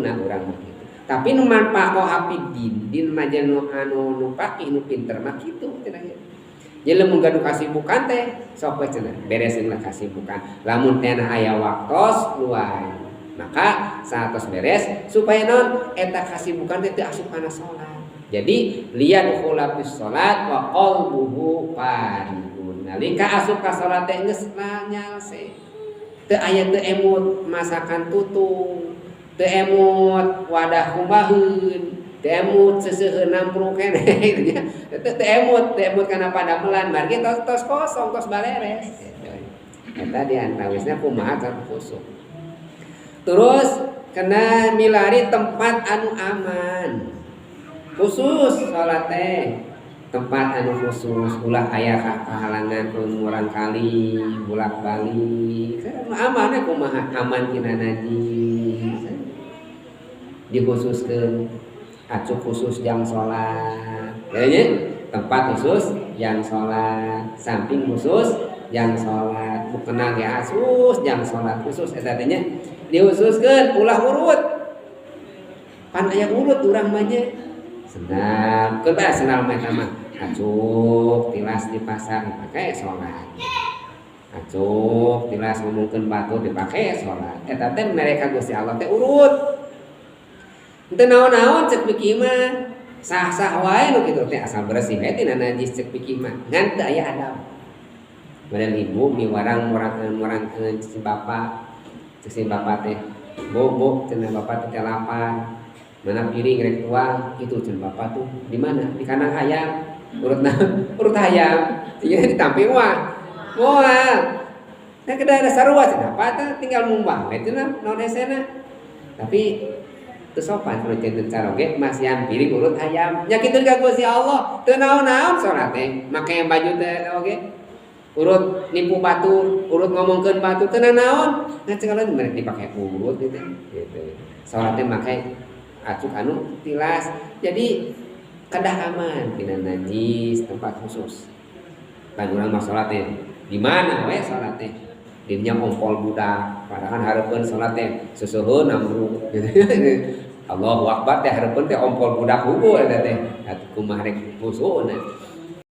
Umumna urang mah kitu. Tapi nu manfakoha fid din mah nu anu nu faqih nu pinter mah kitu cenah. Jadi lamun gaduh kasibukan teh sok we cenah beresin lah kasibukan. Lamun teh aya waktos luang, maka saatos beres supaya naon eta kasibukan teh teu asup kana salat. Jadi liyadkhula fis salat wa qalbuhu farighun. Nalika asup ka salat teh geus nyalse. Teu aya teu emut masakan tutung, teu emut wadah kumbaheun, teu emut seuseuheun nampruk keneh gitu nya. Teu emut, teu emut kana padamelan, margi tos tos kosong, tos baleres. Eta di antawisna kumaha cara khusyuk. Terus kena milari tempat anu aman. Khusus salat teh tempat anu khusus, ulah aya kahalangan murang kali bolak-balik. Aman kumaha aman tina najis. Dikhususkeun acuk khusus jang salat. Kayaknya tempat khusus yang salat, samping khusus yang salat, mukena ge khusus jang salat khusus eta teh nya dikhususkeun ulah urut. Pan aya urut urang mah nya. Sendal, keun bae sendal mah eta mah acuk tilas di pasar dipake salat. Acuk tilas ngomongkeun batur dipake salat. Eta teh mereka Gusti Allah teh urut. Henteu naon-naon cek fikih mah sah-sah wae nu kitu teh asal bersih we tina najis cek fikih mah. Ngan teu aya adab. Model ibu miwarang murangkeun si bapa. Cek si bapa teh, "Bu, bu," cenah bapak teh lapar. Mana piring rek tuang, itu cenah bapak tuh di mana? Di kandang ayam. Urut naon? Urut ayam. Sia ditampi mah. Moal. Nah kedah ada sarua cenah apa teh tinggal mumbah we cenah naon hesena. Tapi teu sopan kalau cenah caroge masihan piring urut ayam. Nya kitu ka Gusti Allah. Teu naon-naon salat teh, make baju teh oge. Urut nipu batur, urut ngomongkeun batur teu naon. Nah cek mereka dipake urut gitu. Gitu. Salat teh make acuk anu tilas. Jadi kedah aman tina najis tempat khusus. Pan urang mah salat teh di mana we salat teh? Dirinya ompol budak, padahal hareupeun salat teh seseuheun namruk gitu. Allahu akbar teh hareupeun teh ompol budak hungkul eta teh. Atuh kumaha rek khusukna.